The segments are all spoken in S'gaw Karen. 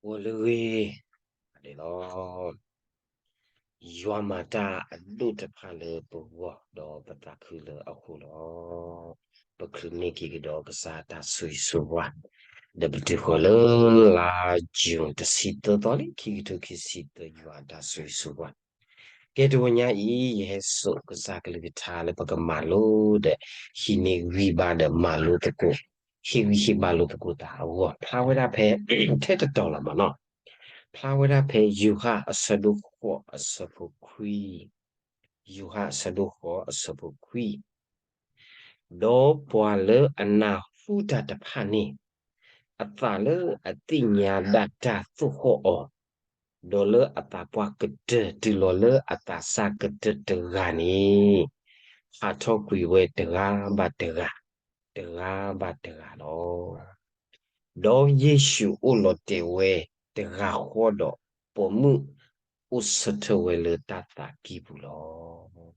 အိၣ်လၢဂ့ၤ, ဒ်လီၤ. ယွၤမၤတၢ်အဒိၣ်တဖၣ်လၢပဂီၢ် ဒီးပသးခုလၢအဃိလီၤ. ပချုးန့ၢ်က့ၤကဒီးကစၢ်တၢ်ဆိၣ်ဂ့ၤဆိၣ်ဝါ, ဒီးပတုၤဃီၤလၢလါယူၤတဆံသၢသီလံ ခံကထိခံဆံသၢ ယွၤအတၢ်ဆိၣ်ဂ့ၤဆိၣ်ဝါ ကဲတဝီညါအံၤ ယဟဲစိာ်ကစၢ်ကလုၢ်ကထါလၢပကမၤလိဒီး ဟံးန့ၢ်ဂံၢ်ဘါဒီးမၤလိသကိး, ဟ့ၣ်ဂံၢ်ဟ့ၣ်ဘါလိသကိးတၢ်အဂီၢ် ဖျါဝဲဒၣ်ဖဲ ထဲတတီၤလီၤမးနီၤ, ဖျါဝဲဒၣ်ဖဲယိၤဟၣ်အဆၢဒိၣ်ဃိးအဆၢဖိခွံ, ယိၤဟၣ်အဆၢဒိၣ်ဃိးအဆၢဖိခွံ ဒီးပှၤလၢအနၢ်ဟူတၢ်တဖၣ်န့ၣ် အသးလၢအသ့ၣ်ညါဒၣ်တၢ်သိၣ်ဃီၣ်အီၤ, ဒီးလၢအသးပှၢ်ကတၢၢ်တုၤလီၤလၢအသးစၢ်ကတၢၢ်တဂၤန့ၣ်, ဟးထီၣ်ကွံာ်ဝဲတဂၤဘၣ်တဂၤ, တဂၤဘၣ်တဂၤလီၤ. ဒီးယ့ၣ်ၡူးအိၣ်လီၤတဲာ်ဝဲတဂၤဃီဒီး ပိာ်မုၣ်အိၣ်ဆၢထၢၣ်ဝဲလၢတၢ်သးကံၢ်ပူၤလီၤ.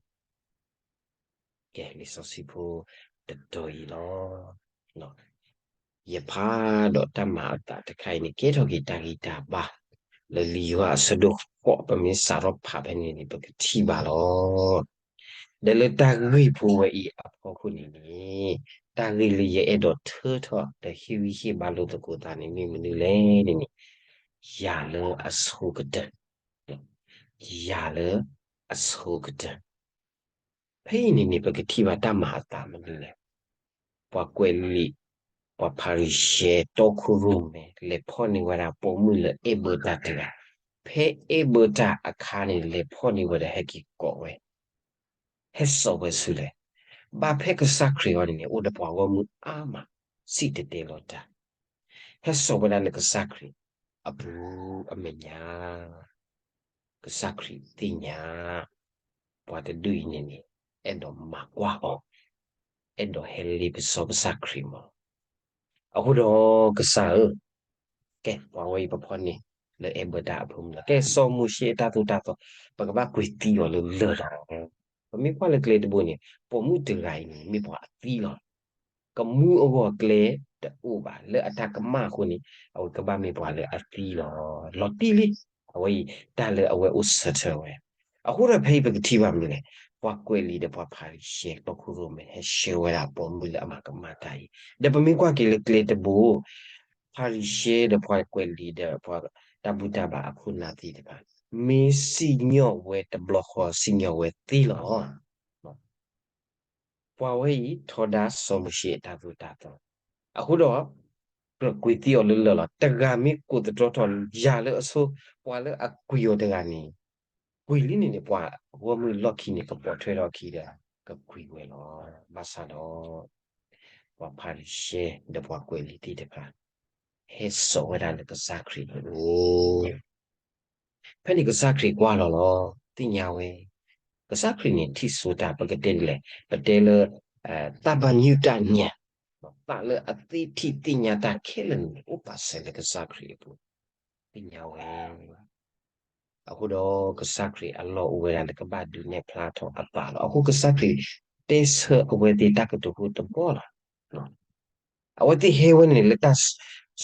ကဲလံာ်စီဆှံဖိတတီၤအံၤလီၤ. ယဖးဒီးတၢ်မၤအသးတခါအံၤန့ၣ် ကဲထီၣ်က့ၤတၢ်ဂံၢ်တၢ်ဘါ လၢလံာ်ယိၤဟၣ်အဆၢဒိၣ်ဃိး ပမ့ၢ်စးထီၣ်ဖးဖဲန့ၣ်န့ၣ် ပကထံၣ်ဘၣ်လီၤ. ဒီးလၢတၢ်ဂ့ၢ်ဖိဝဲအံၤအဖီခိၣ်န့ၣ်န့ၣ်, တၢ်ဂ့ၢ်လၢယအဲၣ်ဒိးထၢထီၣ်ဒီးဟ့ၣ်ဂံၢ်ဟ့ၣ်ဘါလိာ်သကိးသးန့ၣ်မ့ၢ်မနုၤလဲၣ်န့ၣ်န့ၣ်, ယၤလၢအဆိကတၢၢ်, ယၤလၢအဆိကတၢၢ် ဖဲအံၤန့ၣ်န့ၣ် ပကထံၣ်ဘၣ်တၢ်မၤအသးမနုၤလဲၣ်. ပှၤကွဲးလံာ်, ပှၤဖၤရံၤၡဲ တီခိၣ်ရိၣ်မဲ လဲၤဖီၣ်န့ၢ်ဝဲဒၣ်ပိာ်မုၣ်လၢအဲၣ်ဘၢတၢ်တဂၤ, ဖဲအဲၣ်ဘၢတၢ်အခါန့ၣ် လဲၤဖီၣ်န့ၢ်ဝဲဒီးဟဲက့ၤကိးဝဲ, ဟဲစိာ်ဝဲဆူလဲၣ်. ဘၣ်ဖဲကစၢ်ခရံာ်အဂီၢ်န့ၣ်န့ၣ် အိၣ်ဒီးပှၤဂီၢ်မုၢ်အါမး စံၣ်တဲၤတဲလီၤတၢ် ဟဲစိာ်ဝဲဒၣ်လၢကစၢ်ခရံာ်အပူၤအမဲာ်ညါ, ကစၢ်ခရံာ်သ့ၣ်ညါ ပှၤတဒူၣ်အံၤန့ၣ်န့ၣ် အဲၣ်ဒိးမၤကွၢ်အီၤ, အဲၣ်ဒိးဟဲလ့ပစီကစၢ်ခရံာ်မး. အဃိဒီးကစၢ်ဧၢ, ကဲပှၤဝဲအံၤပဖီၣ်န့ၢ်လၢအဲၣ်ဘၢတၢ်အဖိမုၣ်လီၤ. ကဲစီၤမိၤၡ့အတၢ်သိၣ်တၢ်သီ, ပကဘၣ်ကွံာ်သံအီၤလၢလၢၢ်တၢ်. ပမ့ၢ်ကွၢ်လၢကျဲတဘိန့ၣ် ပိာ်မုၣ်တဂၤအံၤန့ၣ် မ့ၢ်ပှၤအသံလီၤ. ကမူအဂီၢ်ကျဲတအိၣ်ဘၣ် လၢအတၢ်ကမၣ်အဃိန့ၣ် အဝဲကဘၣ်မ့ၢ်ပှၤလၢအသံလီၤ. လီၤတံၢ်လံ, အဝဲအံၤ တၢ်လၢအဝဲအိၣ်ဆၢထၢၣ်ဝဲ. အဃိဒီးဖဲအံၤပကထံၣ်ဘၣ်မနုၤလဲၣ်, ပှၤကွဲးလံာ်ဒီးပှၤဖၤရံၤၡဲ တီခိၣ်ရိၣ်မဲ ဟဲဆှၢဝဲဒၣ်ပိာ်မုၣ်လၢအမၤကမၣ်တၢ်အံၤ, ဒီးပမ့ၢ်ကွၢ်က့ၤလၢကျဲတဘိ ဖၤရံၤၡဲဒီးပှၤကွဲးလံာ်ဒီးပှၤတၢ်ဘူၣ်တၢ်ဘါအခိၣ်နၢ်သ့ၣ်တဖၣ် မ့ၢ်စံၣ်ညီၣ်ဝဲတဘျီဃီ စံၣ်ညီၣ်ဝဲသ့လီၤ. ပှၤဝဲအံၤထီဒါစီၤမိၤၡ့အတၢ်သိၣ်တၢ်သီ, အဃိဒီး ကြၢးကွံာ်သံအီၤလၢလၢၢ်လီၤ. တဂၤမ့ၢ်ကိးသတြီထီၣ်ယၤလၢအဆိ, ပှၤလၢအကွံာ်အီၤတဂၤန့ၣ်, ကွံာ်လံန့ၣ်န့ၣ် ပှၤဂီၢ်မုၢ်လီၢ်ခံန့ၣ် ကပိာ်ထွဲထီၣ်အခံဒီး ကကွံာ်ဝဲလီၤ. ဘၣ်ဆၣ်ဒီး ပှၤဖၤရံၤၡဲဒီးပှၤကွဲးလံာ်သ့ၣ်တဖၣ် ဟဲစိာ်ဝဲဒၣ်လၢကစၢ်ခရံာ်အအိၣ် ဖဲန့ၣ်ကစၢ်ခရံာ်ကွၢ်လီၤလီၤ, သ့ၣ်ညါဝဲ, ကစၢ်ခရံာ်န့ၣ်ထံၣ်ဆိတၢ် ပကတဲဒ်လဲၣ်, ပတဲလၢ သးဘၣ်ညူတၢ်ညၣ်, သးလၢအသ့ထံၣ်သ့ၣ်ညါတၢ်ခဲလၢာ်န့ၣ် အိၣ်ပာ်စၢၤလၢကစၢ်ခရံာ်အပူၤ, သ့ၣ်ညါဝဲ အဃိဒီးကစၢ်ခရံာ်အလီၢ်အိၣ်ဝဲဒၣ်လၢကဘၣ်ဒုးနဲၣ်ဖျါထီၣ်အသးလီၤ. အဃိကစၢ်ခရံာ်တဲဆၢအဝဲသ့ၣ်တၢ်ကတိၤဖိတဘီလီၤ. အဝဲသ့ၣ်ဟဲဝဲန့ၣ်လၢတၢ်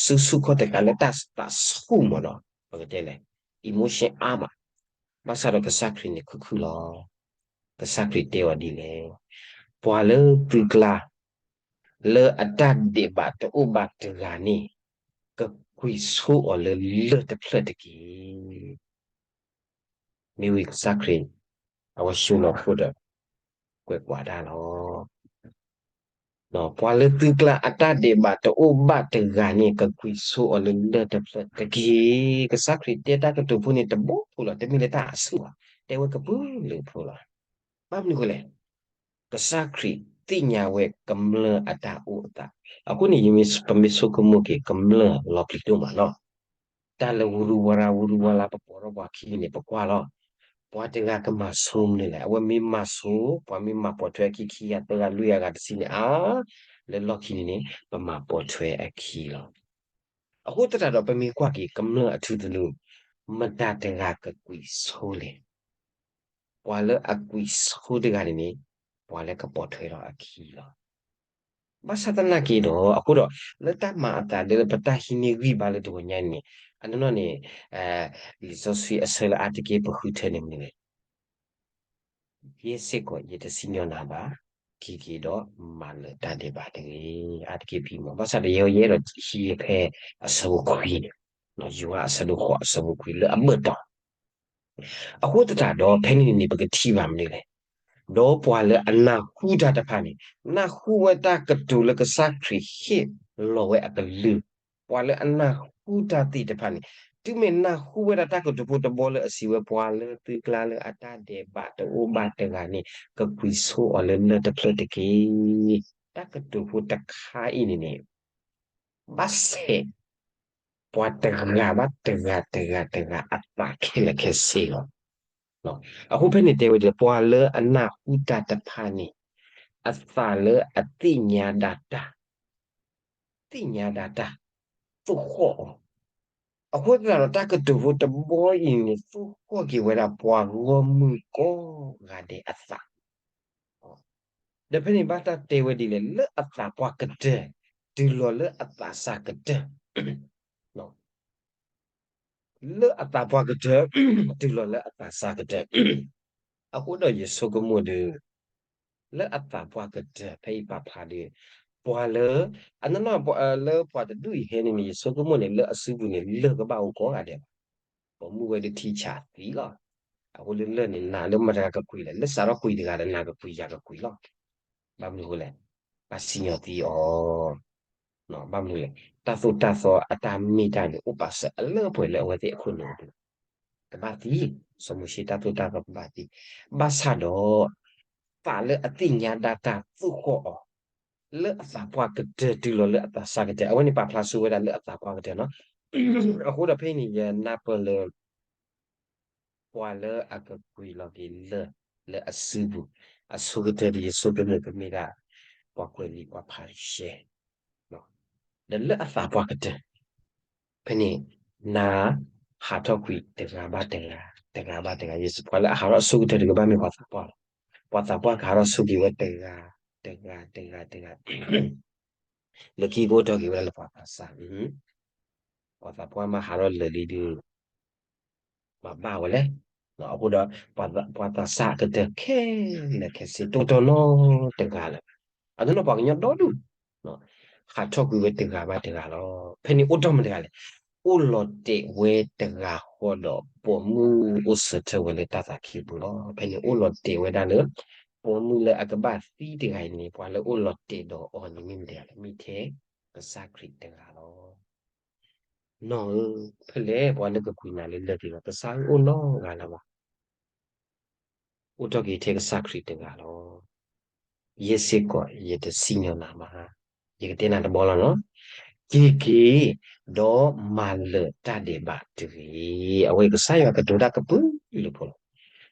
စုဆူၣ်ခီၣ်တကး လၢတၢ်သးဆူၣ်မးနီၤ, ပကတဲလဲၣ် emotion အါမး, ဘၣ်ဆၣ်ဒီးကစၢ်ခရံာ်န့ၣ်ခုၣ်ခုၣ်လီၤ. ကစၢ်ခရံာ်တဲအီၤဒ်လဲၣ်, ပှၤလၢသုကျါ လၢအတၢ်ဒဲးဘးတအိၣ်ဘၣ်တဂၤန့ၣ် ကကွံာ်ဆိအီၤလၢလၢၢ်တဖျၢၣ်တက့ၢ်. မ့ၢ်ဝံၤကစၢ်ခရံာ် အဝဲဆှၢလီၤခိၣ်ဒီး ကွဲးကွၢ်ဒၣ်လီၤ. ပှၤလၢသုကျါအတၢ်ဒဲးဘးတအိၣ်ဘၣ်တဂၤန့ၣ် ကကွံာ်ဆိအီၤလၢလၢၢ်တဖျၢၣ်တက့ၢ်. ကစၢ်ခရံာ်တဲတၢ်ကတိၤဖိန့ၣ်တဘိဖိလီၤ, တမ့ၢ်လၢတၢ်အဆူၣ်ဘၣ်, တဲဝဲကပုာ်လုာ်ဖိလီၤ. ဘၣ်မနုၤအဃိလဲၣ်, ကစၢ်ခရံာ်သ့ၣ်ညါဝဲကမျၢၢ်အတၢ်အိၣ်အသး, အဃိန့ၣ် ယမ့ၢ်ပမ့ၢ်ဆိကမိၣ်က့ၤ ကမျၢၢ်လီၤပျံၤဒိၣ်မးနီၤ. တၢ်လၢဝူရူဝါရါ ဝူရူဝါရါ ပပိာ်ထီၣ်ပှၤခံန့ၣ် ပကွၢ်လီၤ. ပှၤတဂၤကမၤဆိမနုၤလဲၣ်, အဝဲမ့ၢ်မၤဆိ, ပှၤမ့ၢ်မၤပိာ်ထွဲအခံခံဂၤသၢဂၤလွံၢ်ဂၤဂၤတဆံန့ၣ် အါ, လၢလီၢ်ခံန့ၣ်န့ၣ် ပမၤပိာ်ထွဲအခံလီၤ. အဃိသတးဒီး ပမ့ၢ်ကွၢ်က့ၤကမျၢၢ်အထူသနူ, မတၤတဂၤကကွံာ်ဆိလဲၣ်. ပှၤလၢအကွံာ်ဆိတဂၤန့ၣ်န့ၣ် ပှၤလၢကပိာ်ထွဲထီၣ်အခံလီၤ. ဘၣ်ဆၣ်သနာ်က့ဒီး အဃိဒီး လၢတၢ်မၤအသးဒီးလၢပတၢ်ဟံးန့ၢ်ဂံၢ်ဘါလၢတဂီၤညါန့ၣ် အနီၢ်နီၢ်န့ၣ် လံာ်စီဆှံအဆၢလၢအါတက့ၢ်ပဃုထၢန့ၣ်မနုၤလဲၣ်. ယဲစ့ၢ်ကီးယတစံၣ်ညီၣ်နၤဘၣ်, က့ၤက့ၤဒီးမၤလၢာ်တၢ်ဒဲးဘးတဂ့ၤ. အါတက့ၢ်ဖံမး ဘၣ်ဆၣ်ဒီးယဲယအဲၣ်ဒိးဟံးဖဲအဆၢဖိခွံန့ၣ်, ယိၤဟၣ်အဆၢဒိၣ်ဃိးအဆၢဖိခွံလၢအဘၢၣ်တီၤ အဃိသတးဒီး ဖဲန့ၣ်န့ၣ် ပကထံၣ်ဘၣ်မနုၤလဲၣ်. ဒီးပှၤလၢအနၢ်ဟူတၢ်တဖၣ်န့ၣ် နၢ်ဟူဝဲတၢ်ကတိၤလၢကစၢ်ခရံာ်ဟ့ၣ်လီၤဝဲအကလုၢ်, ပှၤလၢအနၢ်ဟူတၢ်သ့ၣ်တဖၣ်န့ၣ် တုၤမ့ၢ်နၢ်ဟူဝဲဒၣ်တၢ်ကတိၤဖိတဘီလၢအစံးဝဲ ပှၤလၢသုကျါလၢအတၢ်ဒဲးဘးတအိၣ်ဘၣ်တဂၤန့ၣ် ကကွံာ်ဆိအီၤလၢလၢၢ်တဖျၢၣ်တက့ၢ်. တၢ်ကတိၤဖိတခါအံၤန့ၣ်န့ၣ် ဘၣ်ဆဲး ပှၤတဂၤဘၣ်တဂၤတဂၤတဂၤအသးခဲလၢာ်ခဲဆ့လီၤ. အဃိဖဲန့ၣ်တဲဝဲဒ်လဲၣ်, ပှၤလၢအနၢ်ဟူတၢ်တဖၣ်န့ၣ် အသးလၢအသ့ၣ်ညါဒၣ်တၢ်, သ့ၣ်ညါဒၣ်တၢ်, သိၣ်ဃီၣ်အီၤ, အဃိသတးဒီးတၢ်ကတိၤဖိတဘီအံၤန့ၣ် သိၣ်ဃီၣ်က့ၤဝဲဒၣ်ပှၤဂီၢ်မုၢ်ကိးဂၤဒဲးအသး ဒီးဖဲန့ၣ်ဘၣ်တၢ်တဲဝဲဒ်လဲၣ်, လၢအသးပှၢ်ကတၢၢ် တုၤလီၤလၢအသးစၢ်ကတၢၢ်, လၢအသးပှၢ်ကတၢၢ် တုၤလီၤလၢအသးစၢ်ကတၢၢ်, အဃိဒီးယဆိကမိၣ်ဒီး လၢအသးပှၢ်ကတၢၢ် ဖဲအံၤပာ်ဖျါဒီး ပှၤလၢ အနီၢ်နီၢ်လၢပှၤတဒူၣ်အံၤဟဲန့ၣ်န့ၣ် ယဆိကမိၣ်န့ၣ် လၢအစုပူၤန့ၣ် လၢၢ်ကဘၣ်အိၣ်ကိးဂၤဒဲးဘၣ်, ပိာ်မုၣ်ဝဲဒၣ်ထံဆးသံလီၤ. အဃိလၢလၢၢ်န့ၣ် နၤလၢမတၤတဂၤကကွံာ်လဲၣ်, လၢစးထီၣ်ကွံာ်တဂၤဒီး နၤကကွံာ်ယၤကကွံာ်လီၤ. ဘၣ်မနုၤအဃိလဲၣ်, ဘၣ်စံၣ်ညီၣ်သံအီၤ ဘၣ်မနုၤလဲၣ်, တၢ်သိၣ်တၢ်သီအတၢ်မ့ၢ်တၢ်န့ၣ် အိၣ်ပာ်စၢၤအလၢပှဲၤလၢအဝဲသ့ၣ်အခိၣ်နူာ်အပူၤ, ကဘၣ်သံ, စီၤမိၤၡ့တၢ်သိၣ်တၢ်သီကဘၣ်သံ, ဘၣ်ဆၣ်ဒီး သးလၢအသ့ၣ်ညါဒၣ်တၢ်သိၣ်ဃီၣ်အီၤ, လၢအသးပှၢ်ကတၢၢ်တုၤလီၤလၢအသးစၢ်ကတၢၢ်, အဝဲန့ၣ်ပာ်ဖျါဆိဝဲဒၣ်လၢအသးပှၢ်ကတၢၢ်နီၤ, အဃိဒီးဖဲအံၤန့ၣ် ယနၢ်ပၢၢ်လၢ ပှၤလၢအကကွံာ်လီၤက့ၤလၢၢ်လၢအစုပူၤ, အဆိကတၢၢ်ဒီးယဆိကမိၣ်ကမ့ၢ်ဒၣ် ပှၤကွဲးလံာ်ပှၤဖၤရံၤၡဲ, ဒီးလၢအသးပှၢ်ကတၢၢ်, ဖဲန့ၣ် နၤဟးထီၣ်ကွံာ်တဂၤဘၣ်တဂၤ, တဂၤဘၣ်တဂၤ, ယပှၤလၢအဟးထီၣ်အဆိကတၢၢ်တဂၤဘၣ်မ့ၢ်ပှၤသးပှၢ်လီၤ. ပှၤသးပှၢ်ကဟးထီၣ်ဆိက့ၤဝဲတဂၤ, တဂၤ, တဂၤ, တဂၤ လၢခံကအိၣ်ထီၣ်က့ၤဝဲဒၣ်လၢပှၤသးစၢ်, ပှၤသးပှၢ်မ့ၢ်ဟးထီၣ်လၢာ်လံဒီး မၤဘၣ်ဝဲလဲၣ်. အဃိဒီး ပှၤသးစၢ်အကတၢၢ်ခဲလၢာ်ခဲဆ့ တအိၣ်တ့ၢ်နီတဂၤလၢၤဘၣ်. အနီၢ်နီၢ်ပှၤကညီဒီဒူၣ် ဟးထီၣ်ကွံာ်ဝဲတဂၤဘၣ်တဂၤလီၤ. ဖဲန့ၣ်အိၣ်တ့ၢ်မတၤတဂၤလဲၣ်. အိၣ်လီၤတဲာ်ဝဲတဂၤဃီဒီး ပိာ်မုၣ်အိၣ်ဆၢထၢၣ်ဝဲလၢတၢ်သးခံပူၤလီၤ. ဖဲန့ၣ်အိၣ်လီၤတဲာ်ဝဲဒၣ်လၢ ပိာ်မုၣ်လၢအကဘၣ်သံတဂၤအံၤန့ၣ် ပှၤလၢအိၣ်လီၤတဲာ်ဒီးအီၤန့ၣ်မ့ၢ်မတၤလဲၣ်, မ့ၢ်ထဲကစၢ်ခရံာ်တဂၤလီၤ. နီၢ်ဧၢ, ဖဲလဲၣ်ပှၤလၢကကွံာ်နၤလၢလၢၢ်က့ၤလီၤ, ကစၢ်ဧၢ အိၣ်နီတဂၤလၢၤဘၣ်. အိၣ်ထီၣ်က့ၤထဲကစၢ်ခရံာ်တဂၤလီၤ. ယဲစ့ၢ်ကီး ယတစံၣ်ညီၣ်နၤဘၣ်. ယကတဲနၤတဘီလီၤနီၤ. က့ၤက့ၤ ဒီးမၤလၢာ်တၢ်ဒဲးဘးတဂ့ၤ. အဝဲကစၢ်ယွၤကတိၤတၢ်ကပုာ်လုာ်ဖိလီၤ.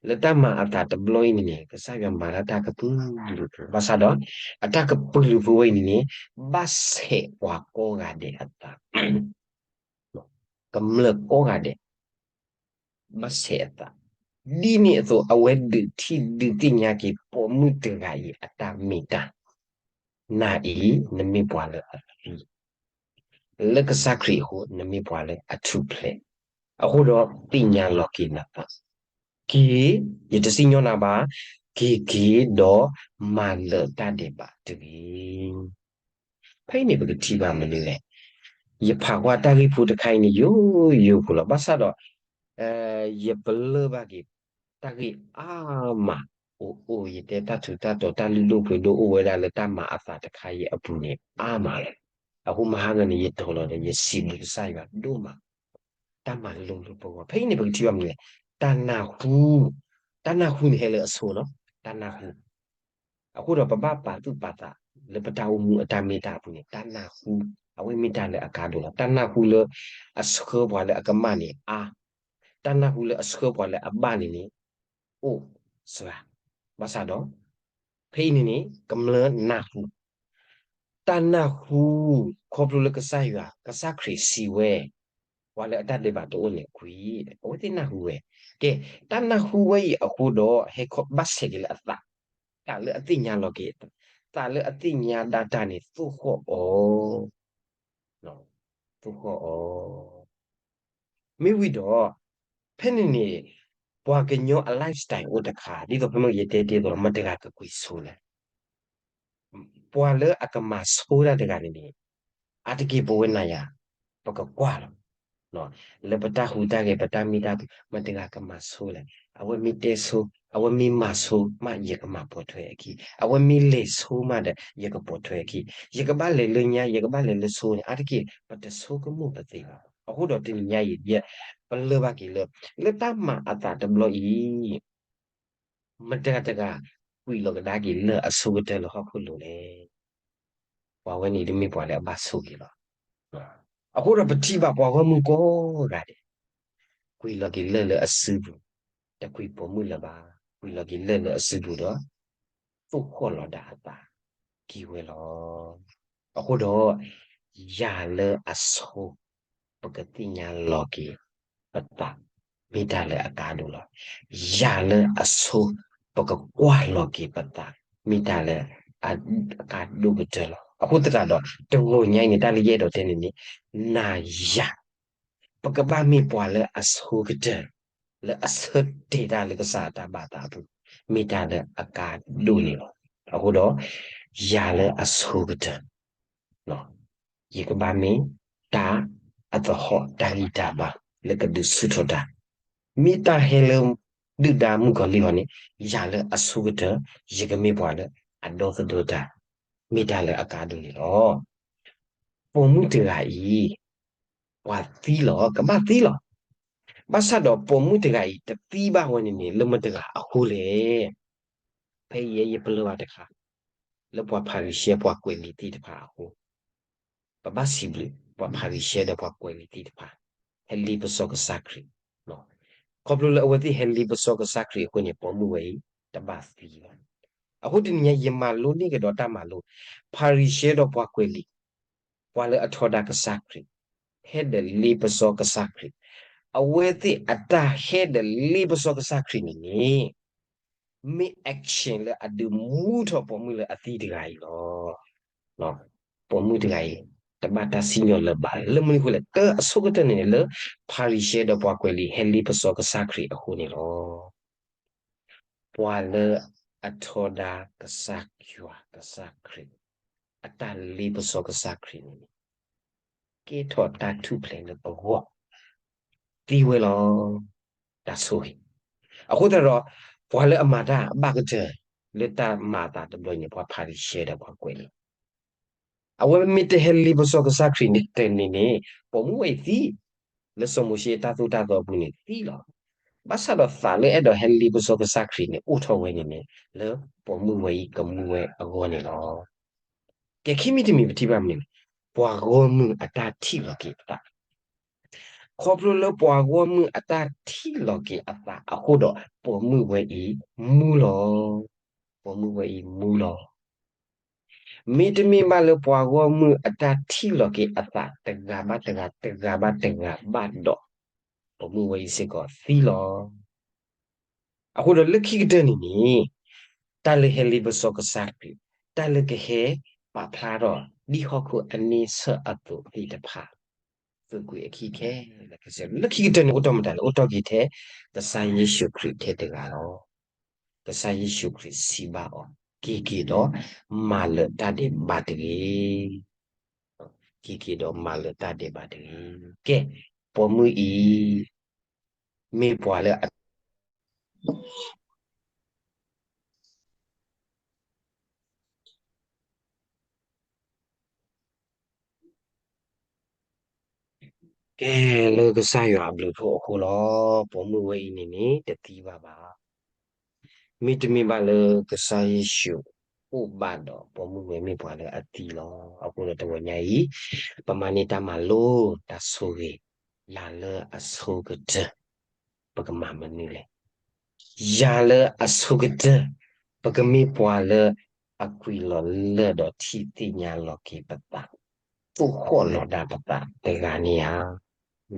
လၢတၢ်မၤအသးတဘျီအံၤန့ၣ်န့ၣ် ကစၢ်ယွၤမၤတၢ်တၢ်ကပုာ်လုာ်ဖိ, ဘၣ်ဆၣ်ဒီး အတၢ်ကပုာ်လုာ်ဖိဝဲအံၤန့ၣ်န့ၣ် ဘၣ်ဆဲးပှၤကိးဂၤဒဲးအသး ကမျၢၢ်ကိးဂၤဒဲး ဘၣ်ဆဲးအသး, ဒ်န့ၣ်အသိး အဝဲဒုးထံၣ်ဒုးသ့ၣ်ညါက့ၤ ပိာ်မုၣ်တဂၤအံၤအတၢ်မ့ၢ်တၢ်, နၤအံၤ နမ့ၢ်ပှၤလၢအသံ, လၢကစၢ်ခရံာ်အဃိ နမ့ၢ်ပှၤလၢအထူၣ်ဖျဲး, အဃိဒီးသ့ၣ်ညါလီၤက့ၤနသး, က့ၤ, ယတစံၣ်ညီၣ်နၤဘၣ်, က့ၤက့ၤဒီးမၤလၢာ်တၢ်ဒဲးဘးတဂ့ၤ. ဖဲအံၤန့ၣ် ပကထံၣ်ဘၣ်မနုၤလဲၣ်. ယဖးကွၢ်တၢ်ဂ့ၢ်ဖိတခါအံၤန့ၣ် ယိယိဖိလီၤ. ဘၣ်ဆၣ်ဒီး ယပလၢၢ်ဘၣ်က့ၤ တၢ်ဂ့ၢ်အါမး အိၣ်အိၣ် ယတဲတၢ်ထူးတၢ်တီၤ တၢ်လုၢ်ဒိၣ်ပှ့ၤဒိၣ်အိၣ်ဝဲဒၣ်လၢတၢ်မၤအသးတခါအံၤအပူၤန့ၣ် အါမးလီၤ. အဃိမဟါဂၤန့ၣ် ယတီၤလီၤဒီး ယစံးဘျုးကစၢ်ယွၤဒိၣ်မး တၢ်မၤလိလၢပဂီၢ်. ဖဲအံၤန့ၣ် ပကထံၣ်ဘၣ်မနုၤလဲၣ်. တၢ်နၢ်ဟူ, တၢ်နၢ်ဟူန့ၣ်ဟဲလၢအဆိနီၤ, တၢ်နၢ်ဟူ. အဃိဒီးပဘၣ်ပာ်သူၣ်ပာ်သး လၢပတၢ်အိၣ်မူအတၢ်မ့ၢ်တၢ်အပူၤန့ၣ် တၢ်နၢ်ဟူ အဝဲမ့ၢ်တၢ်လၢအကါဒိၣ်လီၤ. တၢ်နၢ်ဟူလၢအဆှၢပှၤလၢအကမၣ်န့ၣ်အါ, တၢ်နၢ်ဟူလၢအဆှၢပှၤလၢအဘၣ်န့ၣ်န့ၣ် အိၣ်စှၤ. ဘၣ်ဆၣ်ဒီး ဖဲအံၤန့ၣ်န့ၣ် ကမျၢၢ်နၢ်ဟူ တၢ်နၢ်ဟူ ခီဖျိလၢကစၢ်ယွၤ ကစၢ်ခရံာ်စံးဝဲ ပှၤလၢအတၢ်ဒဲးဘးတအိၣ်န့ၣ်ကွံာ်, အဝဲသ့ၣ်နၢ်ဟူဝဲ. ကဲ, တၢ်နၢ်ဟူဝဲအံၤအဃိဒီး ဟဲခီဘၣ်ဆဲးက့ၤလၢအသး, သးလၢအသ့ၣ်ညါလီၤက့ၤအသး, သးလၢအသ့ၣ်ညါဒၣ်တၢ်န့ၣ် သိၣ်ဃီၣ်အီၤ, သိၣ်ဃီၣ်အီၤ. မ့ၢ်ဝံၤဒီး ဖဲန့ၣ်န့ၣ် ပှၤကညီအ lifestyle အိၣ်တခါ ဒ်သိးဖဲမ့ၢ်ယတဲတ့ၢ်အသိးလီၤ, မတၤတဂၤကကွံာ်ဆိလဲၣ်. ပှၤလၢအကမၤဆိတၢ်တဂၤန့ၣ်န့ၣ် အါတက့ၢ်ပဝဲနၤယၤ ပကကွၢ်လီၤ. လၢပတၢ်ဟူးတၢ်ဂဲၤ ပတၢ်မံတၢ်ပှၢ် မတၤတဂၤကမၤဆိလဲၣ်. အဝဲမ့ၢ်တဲဆိ, အဝဲမ့ၢ်မၤဆိမး ယကမၤပိာ်ထွဲအခံ, အဝဲမ့ၢ်လဲၤဆိမးဒီး ယကပိာ်ထွဲအခံ, ယကဘၣ်လဲၤလၢညါ ယကဘၣ်လဲၤလၢဆိန့ၣ် အါတက့ၢ် ပတဆိကမိၣ်ပသ့ဘၣ်. အဃိဒီးတနံၤညါအံၤ ယပလၢၢ်ဘၣ်က့ၤလၢ လၢတၢ်မၤအသးတဘျီအံၤ မတၤတဂၤ ကွံာ်လီၤကဒါက့ၤလၢၢ်အဆိကတၢၢ်လၢဟီၣ်ခိၣ်လိၤလဲၣ်. ပှၤဝဲန့ၣ်တမ့ၢ်ပှၤလၢအဘၣ်ဆိက့ၤလီၤ. အဃိဒီးပထံၣ်ဘၣ်ပှၤဂီၢ်မုၢ်ကိးဂၤဒဲး ကွံာ်လီၤက့ၤလၢၢ်လၢအစုပူၤ, တကွံာ်ပိာ်မုၣ်လၢၤဘၣ်, ကွံာ်လီၤက့ၤလၢၢ်လၢအစုပူၤဒီး သိၣ်ဃီၣ်လီၤဒၣ်အသးက့ၤဝဲလီၤ. အဃိဒီး ယၤလၢအဆိ ပကသ့ၣ်ညါလီၤက့ၤပသး မ့ၢ်တၢ်လၢအကါဒိၣ်လီၤ. ယၤလၢအဆိ ပကကွၢ်လီၤက့ၤပသး မ့ၢ်တၢ်လၢအကါဒိၣ်ကတၢၢ်လီၤ. အဃိသတးဒီး တဂီၤညါအံၤန့ၣ် တၢ်လၢယအဲၣ်ဒိးတဲန့ၣ်န့ၣ် နၤယၤ ပကဘၣ်မ့ၢ်ပှၤလၢအဆိကတၢၢ် လၢအဆၢတဲာ်တၢ်လၢကစၢ်အတၢ်ဘၣ်သးအပူၤ မ့ၢ်တၢ်လၢအကါဒိၣ်န့ၣ်လီၤ. အဃိဒီး ယၤလၢအဆိကတၢၢ် ယကဘၣ်မ့ၢ်တၢ်အသဟီၣ်တၢ်ဂံၢ်တၢ်ဘါ လၢကဒုးဆူၣ်ထီၣ်တၢ်, မ့ၢ်တၢ်ဟဲလၢဒုၣ်ဒါမုၣ်ကီၤလံၢ်အဂီၢ်န့ၣ် ယၤလၢအဆိကတၢၢ် ယကမ့ၢ်ပှၤလၢအဒီသဒၢတၢ် မ့ၢ်တၢ်လၢအကါဒိၣ်န့ၣ်လီၤ. ပိာ်မုၣ်တဂၤအံၤ ပှၤသံလီၤ ကဘၣ်သံလီၤ. ဘၣ်ဆၣ်ဒီးပိာ်မုၣ်တဂၤအံၤ တသံဘၣ်ဝဲန့ၣ်န့ၣ် လၢမတၤတဂၤအဃိလဲၣ်. ဖဲအံၤယပလၢၢ်ဘၣ်တခါ လၢပှၤဖၤရံၤၡဲ ပှၤကွဲးလံာ်သ့ၣ်တဖၣ်အဃိ, ပဘၣ်စံးဘျုး ပှၤဖၤရံၤၡဲဒီးပှၤကွဲးလံာ်သ့ၣ်တဖၣ် ဟဲလ့ပစီကစၢ်ခရံာ်, ခီဖျိလၢအဝဲသ့ၣ်ဟဲလ့ပစီကစၢ်ခရံာ်အဃိန့ၣ် ပိာ်မုၣ်ဝဲအံၤ တဘၣ်သံဘၣ်. အဃိတနံၤညါ ယမၤလိန့ၢ်ကဒီးတၢ်မၤလိ, ဖၤရံၤၡဲဒီးပှၤကွဲးလံာ်, ပှၤလၢအထီဒါကစၢ်ခရံာ်, ဟဲဒီးလ့ပစီကစၢ်ခရံာ်, အဝဲသ့ၣ်အတၢ်ဟဲဒီးလ့ပစီကစၢ်ခရံာ်န့ၣ်န့ၣ် မ့ၢ် action လၢအဒုးမူထီၣ်ပိာ်မုၣ်လၢအသံတဂၤအံၤလီၤ. ပိာ်မုၣ်တဂၤအံၤ တဘၣ်တၢ်စံၣ်ညီၣ်လၢၤဘၣ် လၢမနုၤအဃိလဲၣ်, တၢ်အဆိကတၢၢ်န့ၣ်န့ၣ် လၢဖၤရံၤၡဲဒီးပှၤကွဲးလံာ် ဟဲလ့ပစီကစၢ်ခရံာ်အဃိန့ၣ်လီၤ. ပှၤလၢအထီဒါကစၢ်ယွၤကစၢ်ခရံာ် အတၢ်လ့ပစီကစၢ်ခရံာ်န့ၣ်န့ၣ် ကဲထီၣ်တၢ်ထူၣ်ဖျဲးလၢပဂီၢ် သံဝဲလီၤ. တၢ်ဆိၣ်ဂ့ၤ. အဃိသတးဒီး ပှၤလၢအမၤတၢ်အဘၣ်ကတၢၢ် လၢတၢ်မၤအသးတဘျီန့ၣ် ပှၤဖၤရံၤၡဲဒီးပှၤကွဲးလံာ်, အဝဲမ့ၢ်တဟဲလ့ပစီကစၢ်ခရံာ်န့ၣ်တန့ၣ်န့ၣ် ပိာ်မုၣ်ဝဲအံၤသံ, လၢစီၤမိၤၡ့အတၢ်သိၣ်တၢ်သီအပူၤန့ၣ်သံလီၤ. ဘၣ်ဆၣ်ဒီးသးလၢအဲၣ်ဒိးဟဲလ့ပစီကစၢ်ခရံာ်န့ၣ် အိၣ်ထီၣ်ဝဲန့ၣ်န့ၣ် လၢပိာ်မုၣ်ဝဲအံၤကမူဝဲအဂီၢ်န့ၣ်လီၤ. ကဲ ခံမံၤတမံၤပထံၣ်ဘၣ်မနုၤလဲၣ်, ပှၤဂီၢ်မုၢ်အတၢ်ထံၣ်လီၤက့ၤအသး, ခီဖျိလၢပှၤဂီၢ်မုၢ်အတၢ်ထံၣ်လီၤက့ၤအသးအဃိဒီး ပိာ်မုၣ်ဝဲအံၤမူလီၤ. ပိာ်မုၣ်ဝဲအံၤမူလီၤ. မ့တမ့ၢ်ဘၣ်လၢပှၤဂီၢ်မုၢ်အတၢ်ထံၣ်လီၤက့ၤအသးတဂၤဘၣ်တဂၤ တဂၤဘၣ်တဂၤဘၣ်ဒီး ပိာ်မုၣ်ဝဲအံၤစ့ၢ်ကီးသံလီၤ. အဃိဒီးလၢခံကတၢၢ်န့ၣ်န့ၣ် တၢ်လၢဟဲလ့ပစီကစၢ်ခရံာ်, တၢ်လၢကဟဲပာ်ဖျါထီၣ်ဒ်ဟီၣ်ခိၣ်အန့ဆၢၣ်အသိးသ့ၣ်တဖၣ် သုးကွံာ်အခံခဲလၢာ်ခဲဆ့ လၢခံကတၢၢ်န့ၣ် အိၣ်တ့ၢ်မတၤလဲၣ်, အိၣ်တ့ၢ်က့ၤထဲ ကစၢ်ယ့ၣ်ၡူးခရံာ်ထဲတဂၤလီၤ. ကစၢ်ယ့ၣ်ၡူးခရံာ်စံးဘၣ်အီၤ, က့ၤက့ၤဒီး မၤလၢာ်တၢ်ဒဲးဘးတဂ့ၤ. က့ၤက့ၤဒီးမၤလၢာ်တၢ်ဒဲးဘးတဂ့ၤ. ကဲ, ပိာ်မုၣ်အံၤ မ့ၢ်ပှၤလၢအ ကဲ, လၢကစၢ်ယွၤအဘျုးအဖှိၣ်အဃိလီၤ. ပိာ်မုၣ်ဝဲအံၤန့ၣ်န့ၣ် တသံဘၣ်ဘၣ်. မ့တမ့ၢ်ဘၣ်လၢကစၢ်ယ့ၣ်ၡူးအိၣ်ဘၣ်ဒီး ပိာ်မုၣ်ဝဲမ့ၢ်ပှၤလၢအသံလီၤ. အဃိဒီးတဂီၤညါအံၤ ပမၤန့ၢ်တၢ်မၤလိ တၢ်ဆိၣ်ဂ့ၤ, ယၤလၢအဆိကတၢၢ် ပကမၤမနုၤလဲၣ်. ယၤလၢအဆိကတၢၢ် ပကမ့ၢ်ပှၤလၢအကွံာ်လီၤလၢၢ်ဒီးထံၣ်သ့ၣ်ညါလီၤက့ၤပသး, သိၣ်ဃီၣ်လီၤဒၣ်ပသးတဂၤန့ၣ်ဧါ.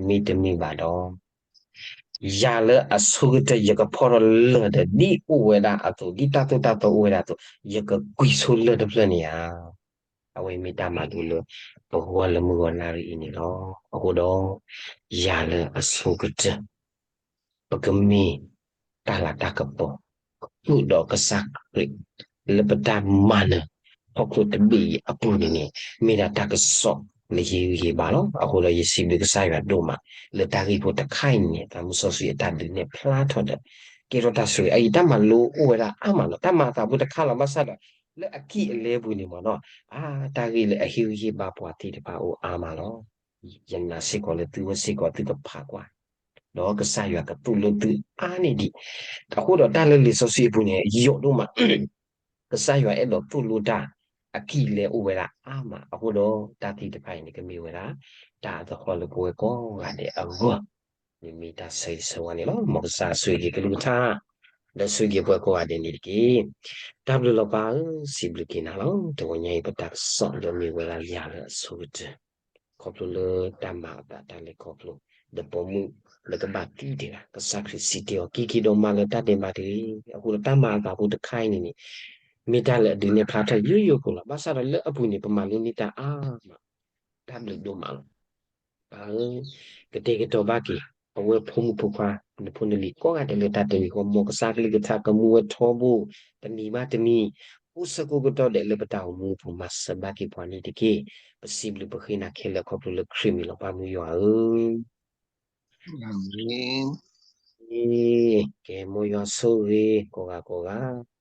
မ့တမ့ၢ်ဘၣ်ဒီး ယၤလၢအဆိကတၢၢ် ယကဖီၣ်ထီၣ်လၢၢ်ဒီး ဒ်အိၣ်ဝဲဒၣ်အသိး ဒ်တၢ်သိၣ်တၢ်သီအိၣ်ဝဲဒၣ်အသိး ယကကွံာ်ဆိလၢၢ်တဖျၢၣ်န့ၣ်ဧါ. အဝဲမ့ၢ်တၢ်မၤလိလၢပဂီၢ်လၢမုၢ်ဂီၤနၣ်ရံၣ်အံၤန့ၣ်လီၤ. အဃိဒီး ယၤလၢအဆိကတၢၢ် ပကမ့ၢ်တၢ်လၤတၢ်ကပီၤ ဃုာ်ဒီးကစၢ်ခရံာ် လၢပတၢ်မၤနၢၤ ဟီၣ်ခိၣ်တဘ့ၣ်အံၤအပူၤန့ၣ်န့ၣ် မ့ၢ်ဒၣ်တၢ်ကစီၣ်လၢဟ့ၣ်ဂံၢ်ဟ့ၣ်ဘါလီၤ. အဃိဒီးယစံးဘျုးကစၢ်ယွၤဒိၣ်မး လၢတၢ်ဂ့ၢ်ဖိတခါအံၤန့ၣ် သးမုၢ်စီဆှံအတၢ်ဒုးနဲၣ်ဖျါထီၣ်ဒီး ကဲထီၣ်တၢ်ဆိၣ်ဂ့ၤ အအံၤတၢ်မၤလိအိၣ်ဝဲဒၣ်အါမးလီၤ. တၢ်မၤအသးဖိတခါလီၤ. ဘၣ်ဆၣ်ဒီး လၢအကံၢ်အလဲပူၤန့ၣ်မ့ၢ်နီၤ အါ တၢ်ဂ့ၢ်လၢအဟ့ၣ်ဂံၢ်ဟ့ၣ်ဘါပှၤသ့ၣ်တဖၣ်အိၣ်အါမးလီၤ. ယနာ်စ့ၢ်ကီးလၢသုဝဲစ့ၢ်ကီးသုကဖးကွၢ် ဒီးကစၢ်ယွၤကသိၣ်လိသုအါန့ၢ်ဒံး. အဃိဒီးတၢ်လၢလံာ်စီဆှံအပူၤန့ၣ် ယိာ်ဒိၣ်မး ကစၢ်ယွၤအဲၣ်ဒိးသိၣ်လိတၢ် အကံၢ်အလဲအိၣ်ဝဲဒၣ်အါမး အဃိဒီးတၢ်သ့ၣ်တဖၣ်အံၤန့ၣ် ကမ့ၢ်ဝဲဒၣ် တၢ်အသဟီၣ်လၢပဝဲကိးဂၤဒဲးအဂီၢ် မ့မ့ၢ်တၢ်ဆၢဂ့ၤဆၢဝါန့ၣ်လီၤ. မ်ကစၢ်ဆိၣ်ဂ့ၤက့ၤကလုၢ်ကထါ ဒီးဆိၣ်ဂ့ၤက့ၤပှၤကိးဂၤဒဲးန့ၣ်တက့ၢ်. တၢ်ဘျုးလီၤပၢ်ဧၢ, စံးဘျုးက့ၤနၤလီၤ. တဂီၤညါအံၤပတၢ်ကစီၣ်လၢမ့ၢ်ဝဲဒၣ်ယၤလၢအဆိကတၢၢ် ခီဖျိလၢတၢ်မၤအသးတၢ်လဲၤခီဖျိ ဒီးပိာ်မုၣ်လၢကဘၣ်သံတဂၤ ကစၢ်ခရံာ်စံးတ့ၢ်အီၤ က့ၤက့ၤဒီးမၤလၢတၢ်ဒဲးဘးတဂ့ၤ. အဃိဒီးတၢ်မၤအသးဖိတခါအံၤန့ၣ်န့ၣ် မ့ၢ်တၢ်လၢအဒုးနဲၣ်ဖျါထီၣ်ယိယိဖိလီၤ. ဘၣ်ဆၣ်ဒီးလၢအပူၤန့ၣ် ပမၤလိန့ၢ်တၢ်အါမး တၢ်ဘျုးဒိၣ်မးလီၤ. ပၢ်ဧၢ, ကတဲာ်ကတီၤဘၣ်က့ၤ အဝဲဖိမုၣ်ဖိခွါ နဖိနလံၤကိးဂၤဒဲးလၢတၢ်တမံၤဃီ မ်ကစၢ်ကလုၢ်ကထါကမူဝဲထီဘိ တနံၤဘၣ်တနံၤ အိၣ်ဆၢကိးကတီၢ်ဒဲးလၢပတၢ်အိၣ်မူအပူၤ မၤစၢၤဘၣ်က့ၤပှၤန့ၣ်တက့ၢ်. ပစံးဘျုးပဃ့နၤခဲလၢာ်ခီဖျိလၢခရံာ်မံၤလီၤ ပၢ်မုၢ်ယွၤဧၢ. ကဲ မ်ယွၤဆိၣ်ဂ့ၤ ကိးဂၤကိးဂၤ